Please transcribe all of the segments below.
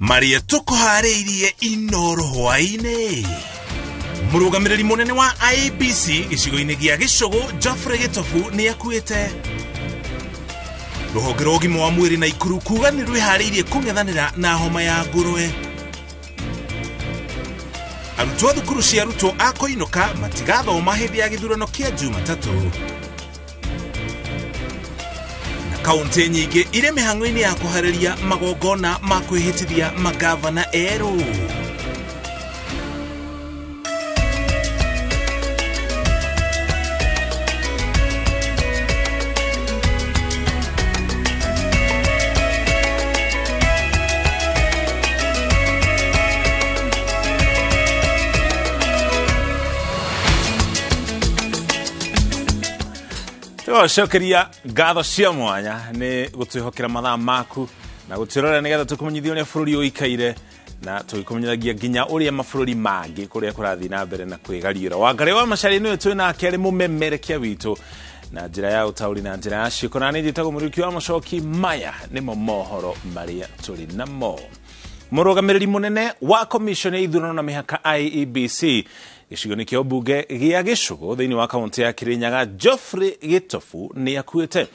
Marĩa tũkũharĩirie Inoro hwaĩ-inĩ. Mũrũgamĩrĩri mũnene wa IEBC gĩcigo-inĩ gĩa Gĩcũgũ Geoffrey Gĩtobu nĩ akuĩte. Rũhonge rwa ũgima wa mwĩrĩ Naikuru kuga nĩ rwĩharĩirie kũng'ethanĩra na homa ya ngũrwe. Arutwo a thukuru cia arutwo a kũinũka matigathoma hĩndĩ ya gĩthurano kĩa Jumatatũ. Na kaunti nyingĩ irĩ mĩhang'o-inĩ ya kũharĩria magongona ma kwĩhĩtithia magavana erũ. Tũgacokeria ngatho cia mwanya nĩ gũtwĩhokera mathaa maku na gũtwĩrorera nĩgetha tũkũmenyithia ũrĩa bũrũri ũikaire na tũgĩkũmenyithagia nginya ũrĩa mabũrũri mangĩ kũrĩa kũrathiĩ na mbere na kwĩgariũra. Wangarĩ wa Macharia nĩwe twĩ nake arĩ mũmemerekia witũ na njĩra ya ũtaũri na njĩra ya ciĩko, na nĩ njĩtagwo Mũriũki wa Mũcoki. Maya nĩmo mohoro marĩa tũrĩ namo. Mũrũgamĩrĩri mũnene wa commission ya ithurano na mĩhaka IEBC gĩcigo-inĩ kĩa ũmbunge gĩa Gĩcũgũ thĩinĩ wa kaunti ya Kirinyaga Geoffrey Gĩtobu nĩ akuĩte.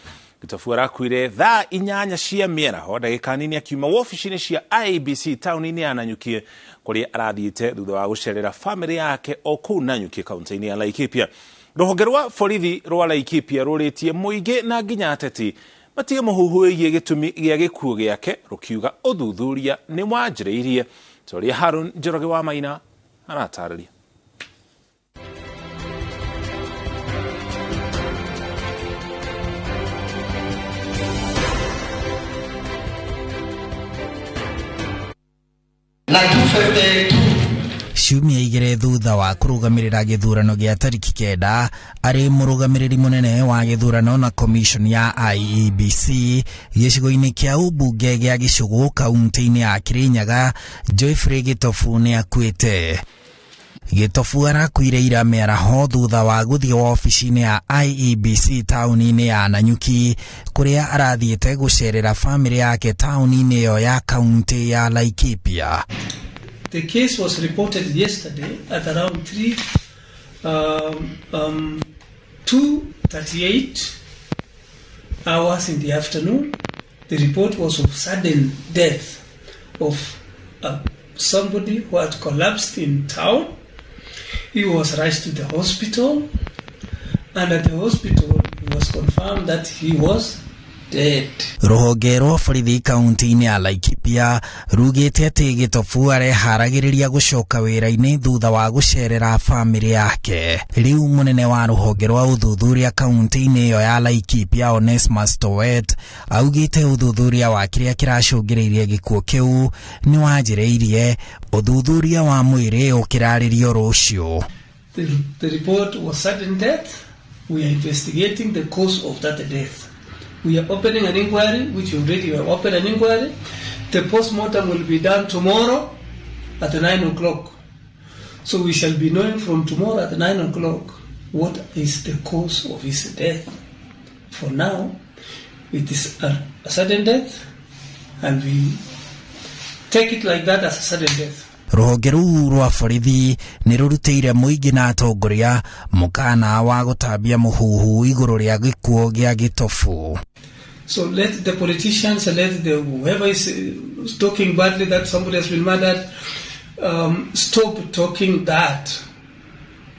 Gĩtobu arakuire thaa 8 cia mĩaraho ndagĩka nini akiuma wobici-inĩ cia IEBC taũni-inĩ ya Nanyuki kũrĩa arathiĩte thutha wa gũcerera bamĩrĩ yake o kũu Nanyuki kaunti-inĩ ya Laikipia. Rũhonge rwa borithi rwa Laikipia rũrĩtie mũingĩ na nginya ateti matige mũhuhu wĩgiĩ gĩtũmi gĩa gĩkuũ gĩake, rũkiuga ũthuthuria nĩ wanjĩrĩirie. Ta ũrĩa Harun Njoroge wa Maina aratarĩria. Na 252. Ciumia 2 thutha wa kũrũgamĩrĩra gĩthurano gĩa tariki 9 arĩ mũrũgamĩrĩri mũnene wa gĩthurano na commission ya IEBC gĩcigo-inĩ kĩa ũmbunge gĩa Gĩcũgũ kaunti-inĩ ya Kirinyaga, Geoffrey Gĩtobu nĩ akuĩte. Gĩtobu arakuire ira mĩaraho thutha wa gũthiĩ wabici-inĩ ya IEBC taũni-inĩ ya Nanyuki kũrĩa arathiĩte gũcerera bamĩrĩ yake taũni-inĩ ĩyo ya kaunti ya Laikipia. The case was reported yesterday at around three, 2:38 hours in the afternoon. The report was of sudden death of somebody who had collapsed in town. He was rushed to the hospital, and at the hospital it was confirmed that he was dead. Rũhonge rwa borithi kaunti-inĩ ya Laikipia rugĩte atĩ Gĩtobu areharagĩrĩria gũcoka wĩra-inĩ thutha wa gũcerera bamĩrĩ yake. Rĩu mũnene wa rũhonge rwa ũthuthuria kaunti-inĩ ĩyo ya Laikipia Onesmus Towet augĩte ũthuthuria wa kĩrĩa kĩracũngĩrĩirie gĩkuũ kĩu nĩ wanjĩrĩirie, ũthuthuria wa mwĩrĩ ũkĩrarĩrio rũciũ. The report was sudden death. We are investigating the cause of that death. We are opening an inquiry, which already we have opened an inquiry. The postmortem will be done tomorrow at 9 o'clock. So we shall be knowing from tomorrow at 9 o'clock what is the cause of his death. For now, it is a sudden death, and we take it like that as a sudden death. Rũhonge rũu rwa borithi nĩ rũrutĩire mũingĩ na atongoria mũkana wa gũtambia mũhuhu igũrũ rĩa gĩkuũ gĩa Gĩtobu. So let the politicians, let the whoever is talking badly that somebody has been murdered, stop talking that,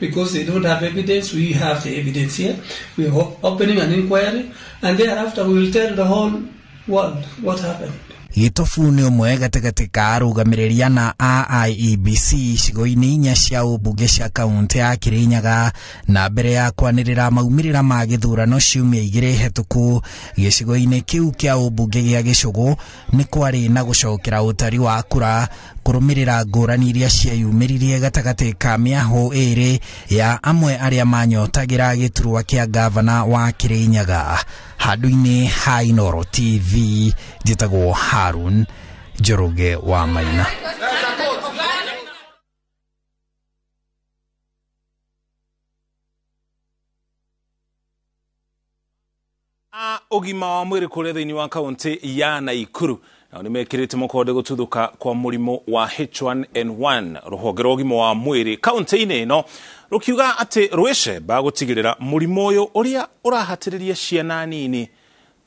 because they don't have evidence. We have the evidence here. We are opening an inquiry, and thereafter we will tell the whole world what happened. Gĩtobu nĩ ũmwe gatagatĩ ka arũgamĩrĩri ana a IEBC icigo-inĩ 4 cia ũmbunge cia kaunti ya Kirinyaga, na mbere ya kwanĩrĩra maumĩrĩra ma gĩthurano ciumia 2 hetũku gĩcigo-inĩ kĩu kĩa ũmbunge gĩa Gĩcũgũ nĩ kwarĩ na gũcokera ũtari wa kura kũrũmĩrĩra ngũrani iria cieyumĩririe gatagatĩ ka mĩahũ ĩrĩ ya amwe arĩa manyotagĩra gĩturwa kĩa gavana wa Kirinyaga. Handũ-inĩ ha Inooro TV njĩtagwo Harun Njoroge wa Maina. Ũgima wa mwĩrĩ kũrĩa thĩinĩ wa kaunti ya Naikuru Nao nĩmekĩrĩte mũkonde gũtuthũka kwa mũrimũ wa H1N1. Rũhonge rwa ũgima wa mwĩrĩ kaunti-inĩ ĩno rũkiuga atĩ rwĩcemba gũtigĩrĩra mũrimũ ũyũ ũrĩa ũrahatĩrĩria ciana nini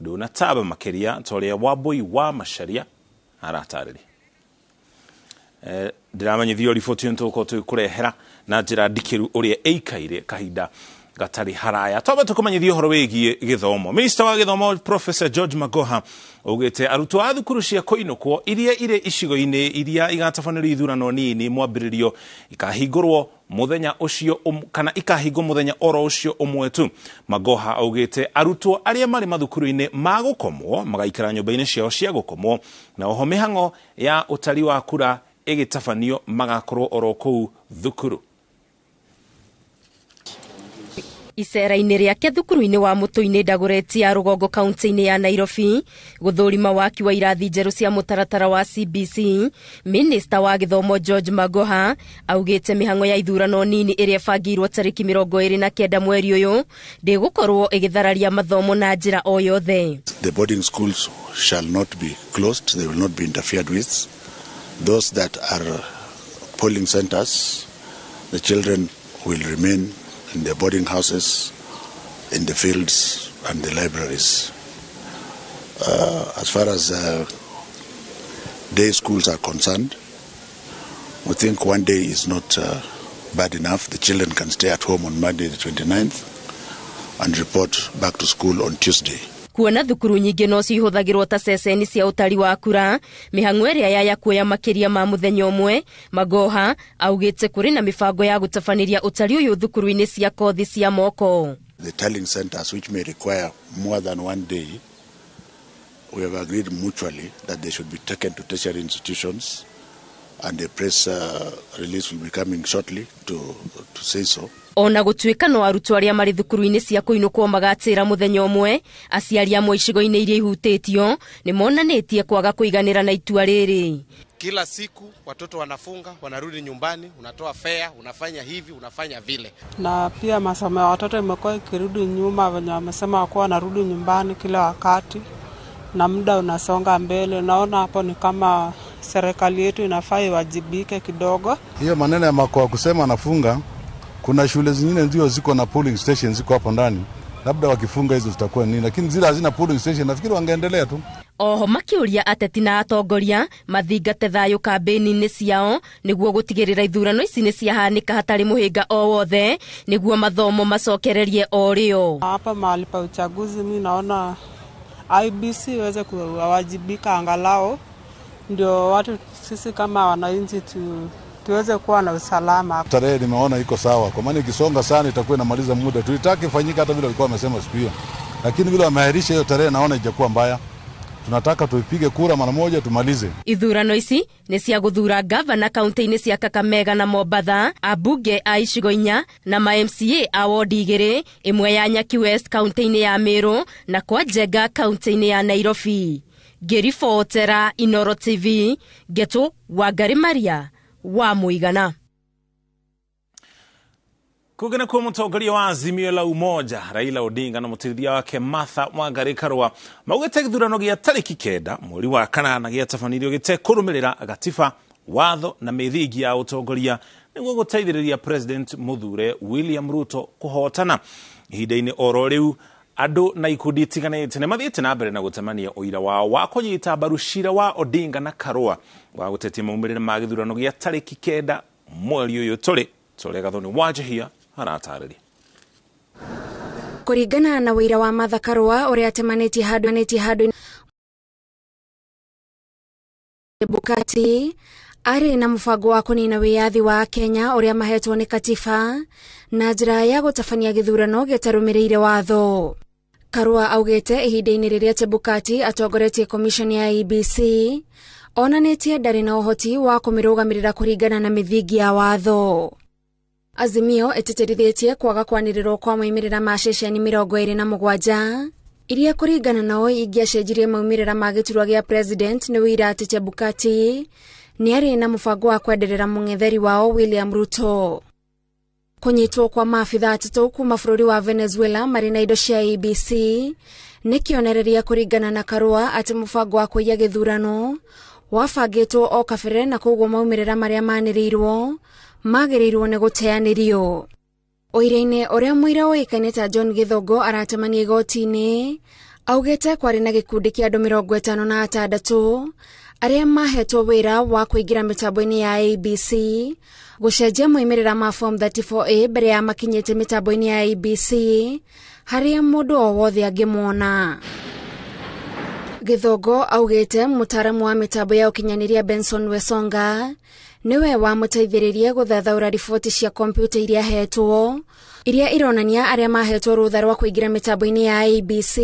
ndũnatamba makĩria ta ũrĩa Wambui wa Macharia aratarĩria. Ndĩramenyithio riboti ĩyo nĩtũgũkorwo tũgĩkũrehera na njĩra ndikĩru ũrĩa ĩikaire kahinda gatarĩ haraya. Twambe tũkũmenyithia ũhoro wĩgiĩ gĩthomo. Minista wa gĩthomo Professor George Magoha augĩte arutwo a thukuru cia kũinũkwo iria irĩ icigo-inĩ iria igatabanĩrio ithurano nini mwambĩrĩrio ikahingũrwo mũthenya ũcio kana ikahingwo mũthenya oro ũcio ũmwe tu. Magoha augĩte arutwo arĩa marĩ mathukuru-inĩ ma gũkomwo magaikara nyũmba-inĩ ciao cia gũkomwo, na oho mĩhang'o ya ũtari wa kura ĩgĩtabanio magakorwo oro kũu thukuru. Icera-inĩ rĩake thukuru-inĩ wa Mũtũinĩ Dagoretti ya Rũgongo kaunti-inĩ ya Nairobi gũthũrima waki wa irathi njerũ cia mũtaratara wa CBC, Minista wa gĩthomo George Magoha augĩte mĩhang'o ya ithurano nini ĩrĩa ĩbangĩirwo tarĩki 29 mweri ũyũ ndĩgũkorwo ĩgĩthararia mathomo na njĩra o yothe. The boarding schools shall not be closed, they will not be interfered with. Those that are polling centers, the children will remain in their boarding houses, in the fields and the libraries. As far as day schools are concerned, we think one day is not bad enough. The children can stay at home on Monday the 29th and report back to school on Tuesday. Kuona thukuru nyingĩ no cihũthagĩrwo ta ceceni cia ũtari wa kura, mĩhang'o ĩrĩa yaya kuoya makĩria ma mũthenya ũmwe, Magoha augĩte kũrĩ na mĩbango ya gũtabanĩria ũtari ũyũ thukuru-inĩ cia kothi cia moko. The tallying centers, which may require more than one day, we have agreed mutually that they should be taken to tertiary institutions, and a press release will be coming shortly to say so. Ona gũtuĩka no arutwo arĩa marĩ thukuru-inĩ cia kũinũkwo magatĩra mũthenya ũmwe, aciari amwe icigo-inĩ iria ihutĩtio nĩ monanĩtie kwaga kũiganĩra na itua rĩrĩ. Kila siku watoto wanafunga, wanarudi nyumbani, unatoa fare, unafanya hivi, unafanya vile. Na pia masomo ya watoto imekuwa ikirudi nyuma, wenye wamesema wakuwa wanarudi nyumbani kila wakati na muda unasonga mbele. Naona hapo ni kama serikali yetu inafaa iwajibike kidogo. Hiyo maneno ya makoa kusema anafunga, kuna shule zingine ndio ziko na polling station ziko hapo ndani, labda wakifunga hizo zitakuwa nini, lakini zile hazina polling station nafikiri wangeendelea tu. Oho makiuria ateti na atongoria mathingate thayũ kambĩni-inĩ ciao nĩguo gũtigĩrĩra ithurano ici nĩ ciahanĩka hatarĩ mũhĩnga o wothe nĩguo mathomo macokererie o rĩo. Hapa mahali pa uchaguzi mimi naona IBC iweze kuwajibika angalau ndio watu sisi kama wananchi tuweze kuwa na usalama. Tarehe nimeona iko sawa, kwa maana ikisonga sana itakuwa inamaliza muda. Tulitaka ifanyike hata vile walikuwa wamesema siku hiyo, lakini vile wameahirisha hiyo tarehe naona ijakuwa mbaya. Tunataka tuipige kura mara moja tumalize. Ithurano ici nĩ cia gũthura gavana kaunti-inĩ cia Kakamega na Mombatha, ambunge a icigo inya na ma MCA a wodi igĩrĩ, ĩmwe ya Nyaki West kaunti-inĩ ya Meru na kwa Njenga kaunti-inĩ ya Nairobi. Ngĩribotera Inoro TV, Ngetu Wangari Maria wa Mũigana. Kũngĩ kuo mũtongoria wa Azimio la Umoja Raila Odinga na mũteithia wake Martha Wangari Karua maugĩte gĩthurano gĩa tarĩki 9 mweri wa 8 gĩatabanirio gĩtekũrũmĩrĩra gatiba, watho na mĩthingi ya ũtongoria nĩguo gũteithĩrĩria President mũthure William Ruto kũhotana. Ihinda-inĩ oro rĩu andũ na ikundi itiganĩte nĩ mathiĩte na mbere na gũtemania ũira wao wa kũnyita mbaru cira wa Odinga na Karua wa gũtetia maumĩrĩra ma gĩthurano gĩa tarĩki 9 mweri ũyũ tũrĩ. Tũrĩa Gathoni Wanjihia aratarĩria. Kũringana na wĩira wa Martha Karua ũrĩa atemanĩtie handũ Chebukati arĩ na mũbango wa kũnina wĩyathi wa Kenya ũrĩa mahetwo nĩ katiba na njĩra ya gũtabania gĩthurano gĩtarũmĩrĩire watho. Karua augĩte ihinda-inĩ rĩrĩa Chebukati atongoretie commission ya IEBC onanĩtie ndarĩ na ũhoti wa kũmĩrũgamĩrĩra kũringana na mĩthingi ya watho. Azimio ĩtĩtĩrithĩtie kwaga kwanĩrĩrwo kwa maumĩrĩra ma ceceni 27 iria kũringana nao ingĩacenjirie maumĩrĩra ma gĩturwa gĩa president nĩ wĩira atĩ Chebukati nĩ arĩ na mũbango wa kwenderera mũng'etheri wao William Ruto. Kũnyitwo kwa maabitha atatũ kuma bũrũri wa Venezuela marĩ na indo cia IEBC nĩ kĩonereria kũringana na Karua atĩ mũbango wa kũiya gĩthurano wabangĩtwo o kabere na koguo maumĩrĩra marĩa manĩrĩirwo magĩrĩirwo nĩ gũteanĩrio. Ũira-inĩ ũrĩa mũira ũĩkaine ta John Gĩthongo aratemania igoti-inĩ augĩte kwarĩ na gĩkundi kĩa andũ 56 arĩa mahetwo wĩra wa kũingĩra mĩtambo-inĩ ya IEBC gũcenjia moimĩrĩra ma form 34A mbere ya makinyĩte mĩtambo-inĩ ya IEBC harĩa mũndũ o wothe angĩmona. Gĩthongo augĩte mũtaaramu wa mĩtambo ya ũkinyanĩria Benson Wesonga nĩwe wamũteithĩrĩrie gũthathaũra riboti cia kompiuta iria ahetwo iria ironania arĩa mahetwo rũtha rwa kũingĩra mĩtambo-inĩ ya IEBC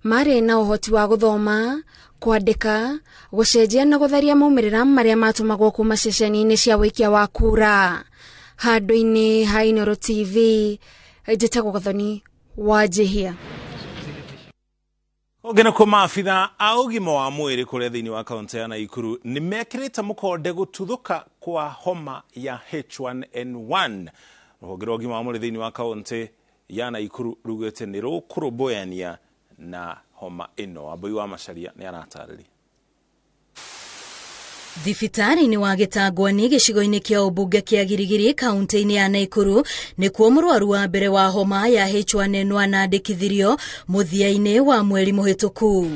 marĩ na ũhoti wa gũthoma, kwandĩka, gũcenjia na gũtharia maumĩrĩra marĩa matũmagwo kuma ceceni-inĩ cia wũikia wa kura. Handũ-inĩ ha Inooro TV, njĩtagwo Gathoni wa Njihia. Ũngĩ nĩ kũ maabitha a ũgima wa mwĩrĩ kũrĩa thĩinĩ wa kaunti ya Naikuru nĩ mekĩrĩte mũkonde gũtuthũka kwa homa ya H1N1. Rũhonge rwa ũgima wa mwĩrĩ thĩinĩ wa kaunti ya Naikuru rugĩte nĩ rũkũrũmbũyania na homa ĩno. Wambui wa Macharia nĩ aratarĩria. Thibitarĩ-inĩ wa Gĩtangwani gĩcigo-inĩ kĩa ũmbunge kĩa Girigiri kaunti-inĩ ya Naikuru nĩkuo mũrwaru wa mbere wa homa ya H1N1 andĩkithirio mũthia-inĩ wa mweri mũhĩtũku.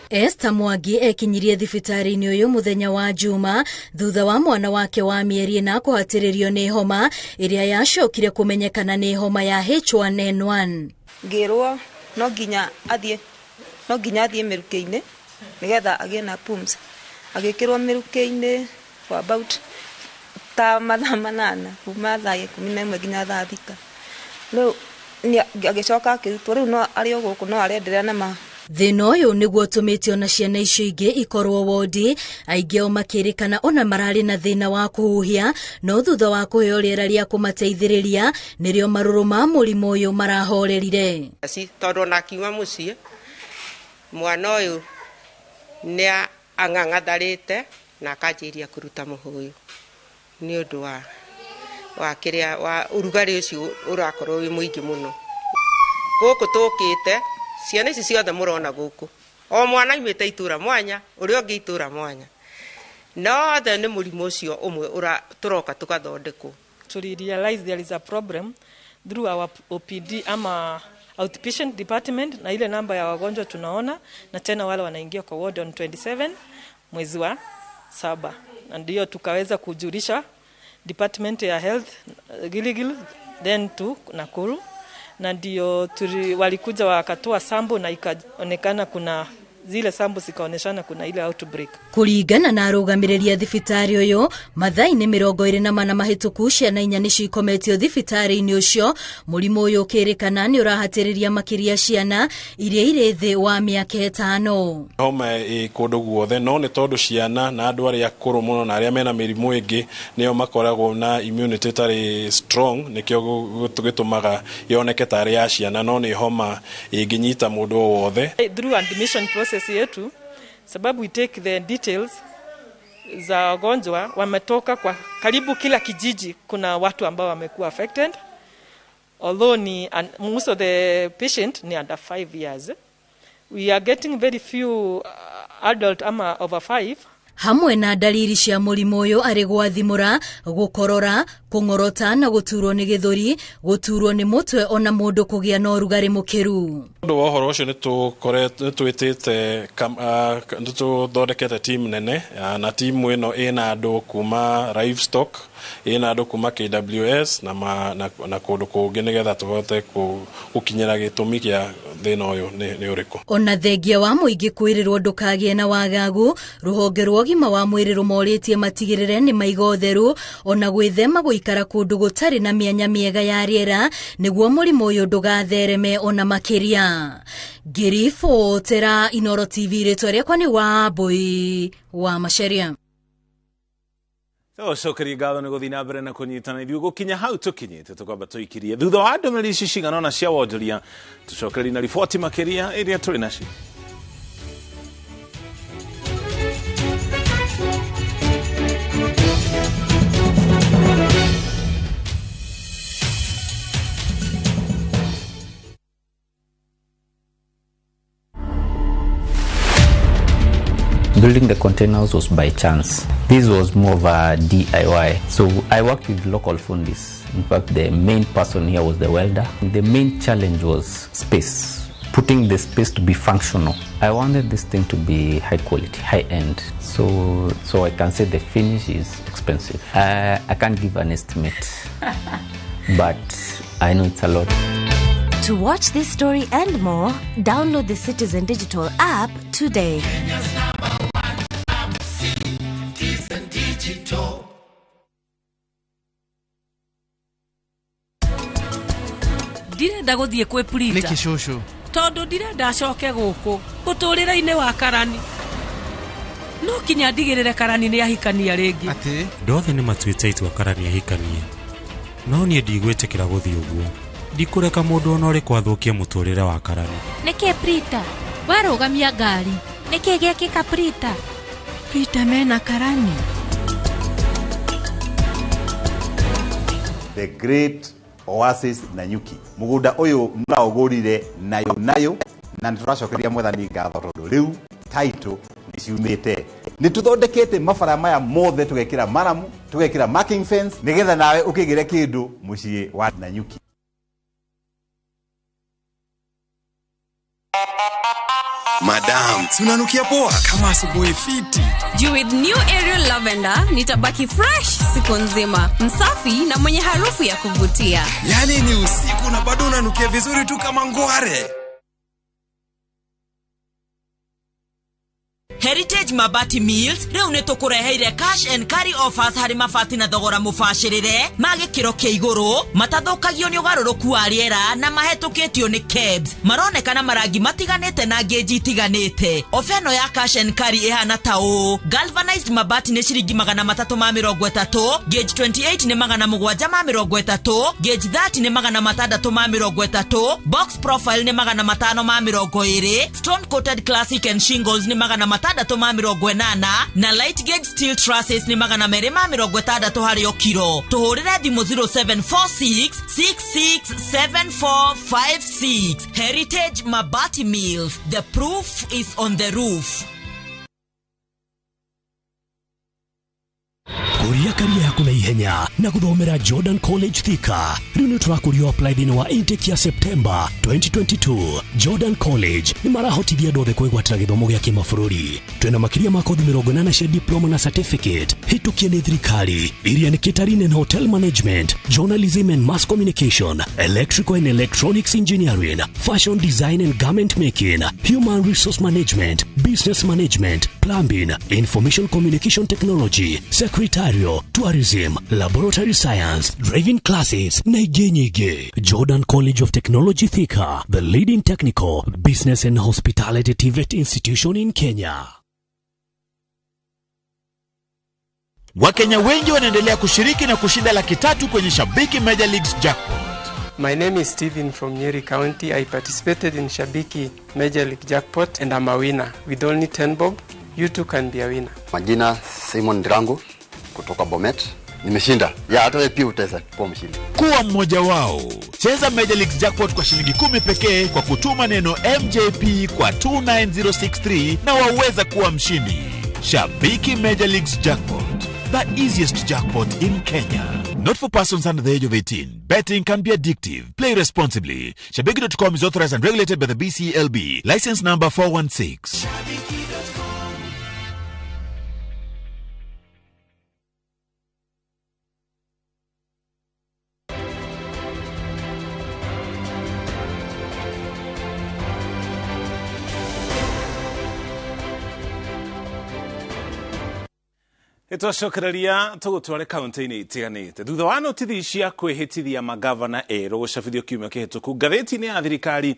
Esther Mwangi ekinyirie thibitarĩ-inĩ ũyũ mũthenya wa Juma thutha wa mwana wake wa mĩeri 4 kũhatĩrĩrio nĩ homa ĩrĩa yacokire kũmenyekana nĩ homa ya H1N1. Ngĩrwo no nginya athiĩ mĩrukĩ-inĩ nĩgetha agĩe na pumps. Agĩkĩrwo mĩrukĩ-inĩ for about ta mathaa 8 kuma thaa 11 nginya thaa 6. Rĩu agĩcoka akĩrutwo, rĩu no arĩ o gũkũ no arenderea na ma. Thĩna ũyũ nĩguo ũtũmĩte ona ciana icio ingĩ ikorwo wodi, aingĩ ao makĩrĩkana ona mararĩ na thĩna wa kũhuhia, no thutha wa kũheo rĩera rĩa kũmateithĩrĩria nĩrĩo marũrũ ma mũrimũ ũyũ marahorerire. Tondũ ona akiuma mũciĩ mwana ũyũ nĩ ang'ang'atharĩte na akanjĩria kũruta mũhũyũ nĩ ũndũ wa kĩrĩa wa ũrugarĩ ũcio ũrakorwo wĩ mũingĩ mũno. Gũkũ tũkĩte ciana ici ciothe mũrona gũkũ, o mwana aumĩte itũra mwanya, ũrĩa ũngĩ itũra mwanya, no othe nĩ mũrimũ ũcio ũmwe tũroka tũgathondekwo. To realize there is a problem through our OPD ama outpatient department, na ile namba ya wagonjwa tunaona, na tena wale wanaingia kwa ward on 27 mwezi wa 7, na ndio tukaweza kujulisha department ya health Gilgil then to Nakuru, na ndio walikuja wakatoa sample na ikaonekana kuna zile sample zikaoneshana kuna ile outbreak. Kuringana na arũgamĩrĩri a thibitarĩ ũyũ, mathaa-inĩ 24 mahĩtũku ciana 4 nĩcio ikometio thibitarĩ-inĩ ũcio. Mũrimũ ũyũ ũkĩrĩkana nĩ ũrahatĩrĩria makĩria ciana iria irĩ thĩ wa mĩaka 5. Homa ĩ kũndũ guothe, no nĩ tondũ ciana na andũ arĩa akũrũ mũno na arĩa mena mĩrimũ ĩngĩ nĩo makoragwo na immunity ĩtarĩ strong, nĩkĩo gĩtũmaga yoneke tarĩ ya ciana, no nĩ homa ĩngĩnyita mũndũ o wothe. Through admission process yetu, sababu we take the details za wagonjwa wametoka kwa karibu kila kijiji, kuna watu ambao wamekuwa affected, although ni most of the patient ni under 5 years. We are getting very few adult ama over 5. Hamwe na dalili cia mũrimũ ũyũ arĩ gwathimũra, gũkorora, kũng'orota na gũturwo nĩ gĩthũri, gũturwo nĩ mũtwe ona mũndũ kũgĩa na ũrugarĩ mũkĩru. Ũndũ wa ũhoro ũcio nĩ twĩtĩte nĩ tũthondekete team nene, na timu ĩno ĩna andũ kuma livestock, ĩna andũ kuma KWS na kũndũ kũngĩ nĩgetha tũhote gũkinyĩra gĩtũmi kĩa thĩna ũyũ nĩ ũrĩkũ. Ona thengia wa mũingĩ kwĩrĩrwo ndũkagĩe na wagagu, rũhonge rwa ũgima wa mwĩrĩ rũmorĩtie matigĩrĩre nĩ maiga ũtheru ona gwĩthema gũikara kũndũ gũtarĩ na mĩanya mĩega ya rĩera nĩguo mũrimũ ũyũ ndũgathereme ona makĩria. Ngĩribotera Inooro TV, rĩtwa rĩakwa nĩ Wambui wa Macharia. Tũcokerie ngatho nĩ gũthiĩ na mbere na kũnyitana ithuĩ gũkinya hau tũkinyĩte tũkwamba tũikirie thutha wa ndũmĩrĩri ici cigana ũna cia wonjoria, tũcokererie na riboti makĩria ĩrĩa tũrĩ nacio. Building the containers was by chance. This was more of a DIY. So I worked with local fundis. In fact, the main person here was the welder. The main challenge was space, putting the space to be functional. I wanted this thing to be high quality, high end. So I can say the finish is expensive. I can't give an estimate, but I know it's a lot. To watch this story and more, download the Citizen Digital app today. Kenya's number one app, Citizen Digital. Ndirenda gũthiĩ kwĩ Prita. Nĩkĩ cũcũ? Tondũ ndirenda acoke gũkũ mũtũrĩre-inĩ wa Karani. No kinya ndigĩrĩre Karani nĩ ahikania rĩngĩ. Atĩ? Andũ othe nĩ matuĩte itua Karani ahikanie. No niĩ ndigwĩtĩkĩra gũthiĩ ũguo. Ndikũreka mũndũ ona ũrĩkũ athũkie mũtũrĩre wa Karani. Nĩkĩ Prita? Warũgamia ngari. Nĩkĩ gĩekĩka Prita? Prita mena Karani. The Great Oasis Nanyuki. Mugunda uyu muraugurire nayo nayo na nituracokeria Mwathani ngatho tondu riu title ni ciumite. Ni tuthondekete mabara maya mothe tugekira maramu, tugekira marking fence nigetha nawe ukigire kindu mucii wa Nanyuki. Madam, si unanukia poa kama asubuhi fiti. Juu with new Ariel Lavender nitabaki fresh siku nzima, msafi na mwenye harufu ya kuvutia. Yaani ni usiku na bado unanukia vizuri tu kama ngware. Heritage Mabati Mills riu ni tukureheire cash and carry offers hari mabati na thogora mubacirire ma gikiro kia iguru matathukagio ni ugaruruku wa riera na mahetukitio ni KEBS maronekana marangi matiganite na ngeji itiganite. Ofa ĩno ya cash and carry ihana ta ũũ: galvanized mabati ni ciringi 330, gauge 28 ni 730, gauge 30 ni 630, box profile ni 520, stone coated classic and shingles ni 680 na light gauge steel trusses ni 260 harĩ o kiro. Tuhũrĩre thimũ 0746 667456. Heritage Mabati Mills, the proof is on the roof. Kũria karia yaku na ihenya na gũthomera Jordan College Thika. Rĩu nĩ tũrakũrio apply thĩinĩ wa intake ya September 2022. Jordan College nĩ marahotithia andũ othe kwĩgwatĩra gĩthomo gĩa kĩmabũrũri. Twĩna makĩria ma kothi 80 cia diploma na certificate hĩtũkie nĩ thirikari iria nĩ catering and hotel management, journalism and mass communication, electrical and electronics engineering, fashion design and garment making, human resource management, business management, plumbing, information communication technology, secretarial, tourism, laboratory science, driving classes na ingĩ nyingĩ. Jordan College of Technology Thika, the leading technical, business and hospitality TVET institution in Kenya. Wakenya wengi wanaendelea kushiriki na kushinda 300,000 kwenye Shabiki Major Leagues Jackpot. My name is Steven from Nyeri County. I participated in Shabiki Major League Jackpot and I'm a winner. With only 10 bob, you too can be a winner. Majina Simon Ndirangu kutoka Bomet. Nimeshinda. Ya hata wewe pia utaweza kuwa mshindi. Kuwa mmoja wao. Cheza Major League Jackpot kwa shilingi 10 pekee kwa kutuma neno MJP kwa 29063 na waweza kuwa mshindi. Shabiki Major Leagues Jackpot, the easiest jackpot in Kenya. Not for persons under the age of 18. Betting can be addictive. Play responsibly. Shabiki.com is authorized and regulated by the BCLB. License number 416. Nĩtwacokereria tũgũtware kaunti-inĩ itiganĩte thutha wa notithi cia kwĩhĩtithia magavana erũ gũcabithio kiumia kĩhĩtũku ngathĩti-inĩ ya thirikari.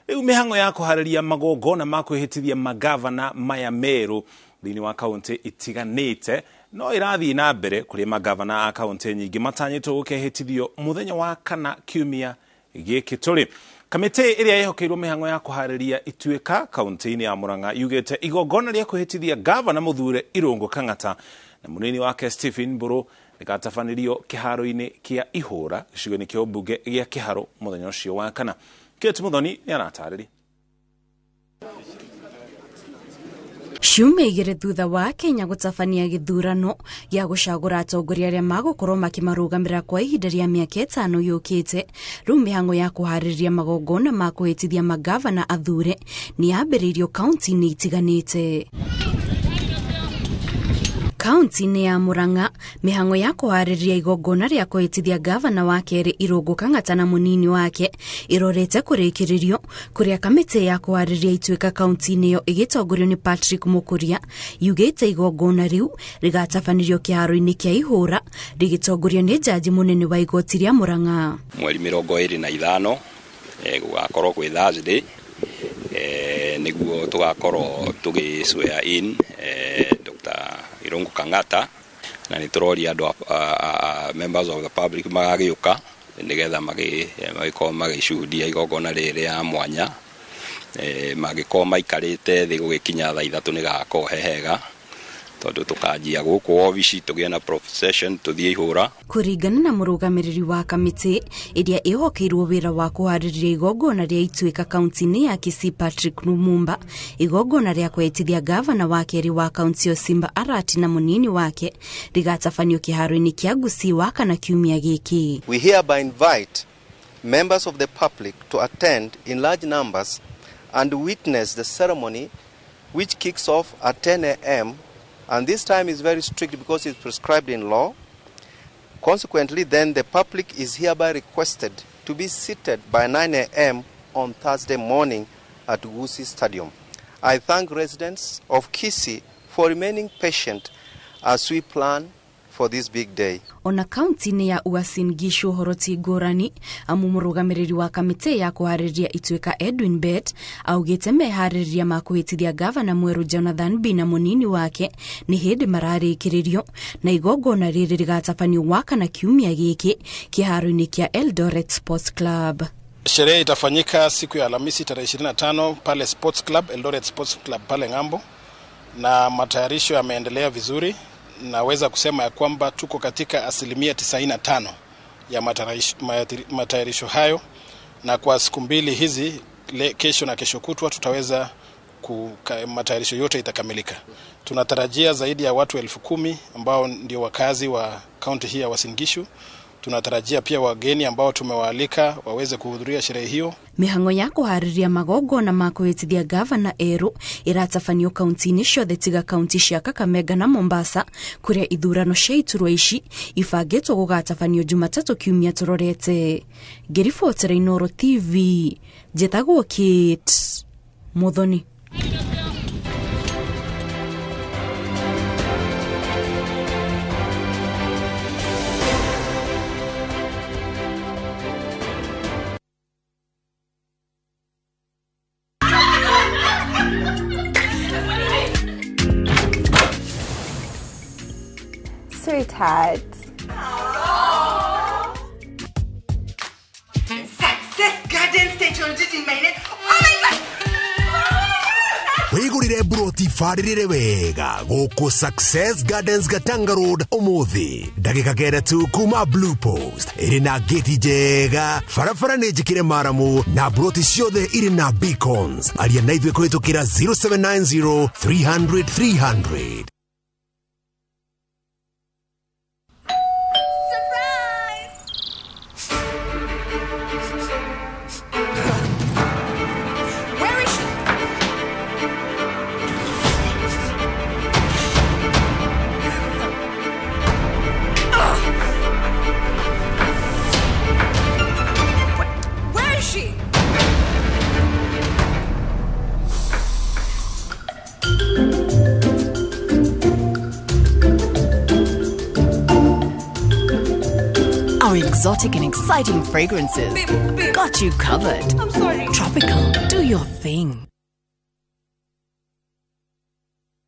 Rĩu mĩhang'o ya kũharĩria magongona ma kwĩhĩtithia magavana maya merũ thĩinĩ wa kaunti itiganĩte no ĩrathiĩ na mbere kũrĩa magavana a kaunti nyingĩ matanyĩtwo gũkehĩtithio mũthenya wa kana kiumia gĩkĩ tũrĩ. Kamĩtĩ ĩrĩa ĩhokeirwo mĩhang'o ya kũharĩria ituĩka kaunti-inĩ ya Murang'a yugĩte igongona rĩa kwĩhĩtithia gavana mũthure Irũngũ Kang'ata na mũnini wake Stephen Mburu rĩgatabanĩrio kĩharo-inĩ kĩa Ihũra gĩcigo-inĩ kĩa ũmbunge gĩa Kĩharũ mũthenya ũcio wa kana. Kate Muthoni nĩ aratarĩria. Ciumia 2 thutha wa Kenya gũtabania gĩthurano gĩa gũcagũra atongoria arĩa magũkorwo makĩmarũgamĩrĩra kwa ihinda rĩa mĩaka 5 yũkĩte, rĩu mĩhang'o ya kũharĩrĩria magongona ma kũhĩtithia magavana athure nĩ yambĩrĩirio kaunti-inĩ itiganĩte. Kaunti-inĩ ya Murang'a, mĩhang'o ya kũharĩrĩria igongona rĩa kũhĩtithia gavana wa kerĩ Irũngũ Kang'ata na mũnini wake ĩrorete kũrĩkĩrĩrio, kũrĩa kamĩtĩ ya kũharĩrĩria ituĩka kaunti-inĩ ĩyo ĩgĩtongorio nĩ Patrick Mũkũria yugĩte igongona rĩu rĩgatabanĩrio kĩharo-inĩ kĩa Ihũra rĩgĩtongorio nĩ jaji mũnene wa igoti rĩa Murang'a. Mweri 25 gũgakorwo kwĩ Thursday, nĩguo tũgakorwo tũgĩ swear in Dr. Irungu Kang'ata, na nĩ tũroria andũ members of the public magagĩũka nĩgetha magĩkorwo magĩcuhudia igongona rĩrĩ rĩa mwanya. Mangĩkorwo maikarĩte thĩ gũgĩkinya thaa 3 nĩ gakorwo he hega, tondũ tũkanjia gũkũ obici tũgĩe na procession tũthiĩ Ihũra. Kũringana na mũrũgamĩrĩri wa kamĩtĩ ĩrĩa ĩhokeirwo wĩra wa kũharĩrĩria igongona rĩa ituĩka kaunti-inĩ ya Kisii Patrick Lumumba, igongona rĩa kũhĩtithia gavana wa kerĩ wa kaunti ĩyo Simba Arati na mũnini wake rĩgatabanio kĩharo-inĩ kĩa Gusii Wakana kiumia gĩkĩ. We hereby invite members of the public to attend in large numbers and witness the ceremony, which kicks off at 10 a.m. And this time is very strict because it's prescribed in law. Consequently, then, the public is hereby requested to be seated by 9 a.m. on Thursday morning at Gusii Stadium. I thank residents of Kisii for remaining patient as we plan for this big day. Ona kaunti-inĩ ya Uasin Gishu ũhoro ti ngũrani, amu mũrũgamĩrĩri wa kamĩtĩ ya kũharĩrĩria ituĩka Edwin Bett augĩte meharĩrĩria ma kũhĩtithia gavana mwerũ Jonathan B na mũnini wake nĩ hĩndĩ mararĩkĩrĩrio, na igongona rĩrĩ rĩgatabanio Wakana kiumia gĩkĩ kĩharo-inĩ kĩa Eldoret Sports Club. Sherehe itafanyika siku ya Alhamisi tarehe 25 pale Sports Club, Eldoret Sports Club pale Ng'ambo, na matayarisho yameendelea vizuri. Naweza kusema ya kwamba tuko katika 95% ya matayarisho hayo, na kwa siku 2 hizi, kesho na kesho kutwa, tutaweza matayarisho yote itakamilika. Tunatarajia zaidi ya watu 10,000 ambao ndio wakazi wa kaunti hii ya Uasin Gishu. Tunatarajia pia wageni ambao tumewaalika waweze kuhudhuria sherehe hiyo. Mĩhang'o ya kũharĩrĩria magongona ma kũhĩtithia gavana erũ ĩratabanio kaunti-inĩ ciothe tiga kaunti cia Kakamega na Mombasa, kũrĩa ithurano cia iturwa ici ibangĩtwo gũgatabanio Jumatatũ kiumia tũrorete. Ngĩribotera Inooro TV, njĩtagwo Kate Muthoni. Sweetheart. Success Garden Station jiji maine. Oh my God! Wigurire buroti barĩrĩre wega gũkũ Success Gardens Gatanga Road ũmũthĩ, ndagĩka 9 tu kuma Blue Post. Ĩrĩ na gĩti njega, barabara nĩ njĩkĩre maramu, na buroti ciothe irĩ na beacons. Aria na ithuĩ kũhĩtũkĩra 0790 300 300. Our exotic and exciting fragrances got you covered. I'm sorry. Tropical, do your thing.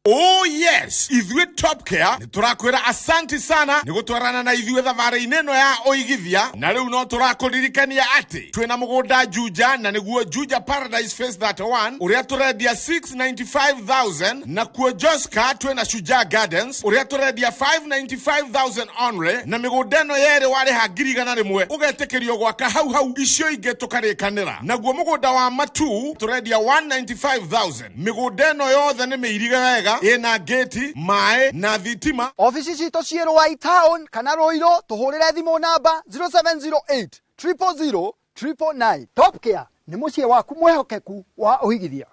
Oh yes, ithuĩ Top Care nĩ tũrakwĩra asanti sana nĩ gũtwarana na ithuĩ thabarĩ-inĩ ĩno ya ũigithia, na rĩu no tũrakũririkania atĩ twĩna mũgũnda Juja, na nĩguo Juja Paradise Phase 31 ũrĩa tũrendia 695,000, na kuo Joska twĩna Shujaa Gardens ũrĩa tũrendia 595,000 only, na mĩgũnda ĩno yerĩ warĩha 100,000 ũgetĩkĩrio gwaka hau hau, icio ingĩ tũkarĩkanĩra. Naguo mũgũnda wa Matu tũrendia 195,000. Mĩgũnda ĩno yothe nĩ mĩirige wega, ĩna ngĩti, maĩ na thitima. Obici citũ ciĩ Ruai Town kana Ruiru, tũhũrĩre thimũ namba 0708 000 999. Top Care nĩ mũciĩ waku mwĩhokeku wa ũigithia.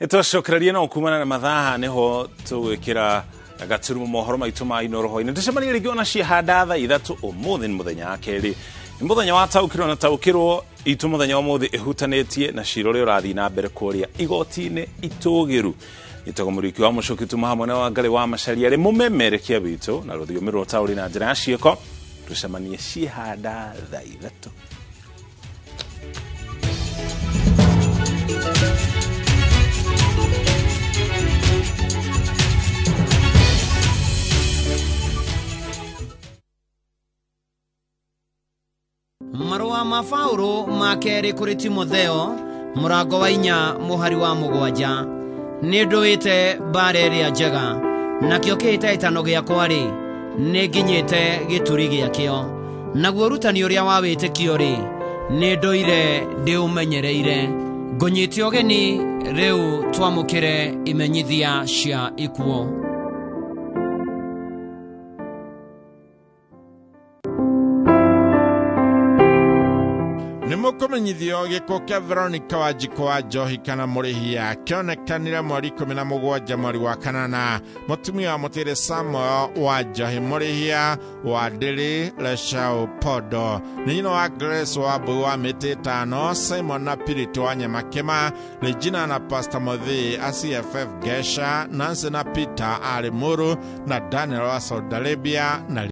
Nĩtwacokereria no kumana na mathaa nĩho tũgwĩkĩra gaturumo mohoro maitũ ma Inooro hwainĩ. Tũcemanie rĩngĩ ona ciahanda thaa 3 ũmũthĩ nĩ mũthenya wa kerĩ, nĩ mũthenya wa taũkĩrwo na taũkĩrwo itũ. Mũthenya wa ũmũthĩ ĩhutanĩtie na cira ũrĩa ũrathiĩ na mbere kũrĩa igoti-inĩ itũgĩru. Gĩtagwo Mũriũki wa Mũcũki, tuma hamwe na Wangarĩ wa Macharia arĩ mũmemerekia witũ na rũthiomi rwa ũtaũri na njĩra ya ciĩko. Tũcemanie ciahanda thaa 3. Marũa ma Paũlũ ma kerĩ kũrĩ Timotheo mũrango wa 4 mũhari wa 7. Nĩ ndũĩte mbara ĩrĩa njega, nakĩo kĩhĩtahĩtano gĩakwa-rĩ, nĩ nginyĩte gĩturi gĩakĩo. Naguo ũrutani ũrĩa wa wĩtĩkio-rĩ, nĩ ndũire ndĩũmenyereire. Ngũnyite ũgeni rĩu twamũkĩre imenyithia cia ikuũ. Nĩ mũkũmenyithio gĩkuũ kĩa Veronica Wanjikũ wa Njohi kana Mũrĩhia kĩonekanire mweri 17 mweri wa 8. Mũtumia wa Mũtĩrĩ Samuel wa Njohi Mũrĩhia wa Ndĩrĩ Leshau Pondo nĩ nyina wa Grace wa Mbui wa mĩtĩ 5, Simon na Purity wa Nyamakĩma, Regina na Pastor Mũthii a CFF Gesha, Nancy na Peter a Limuru na Daniel wa Saudi Arabia na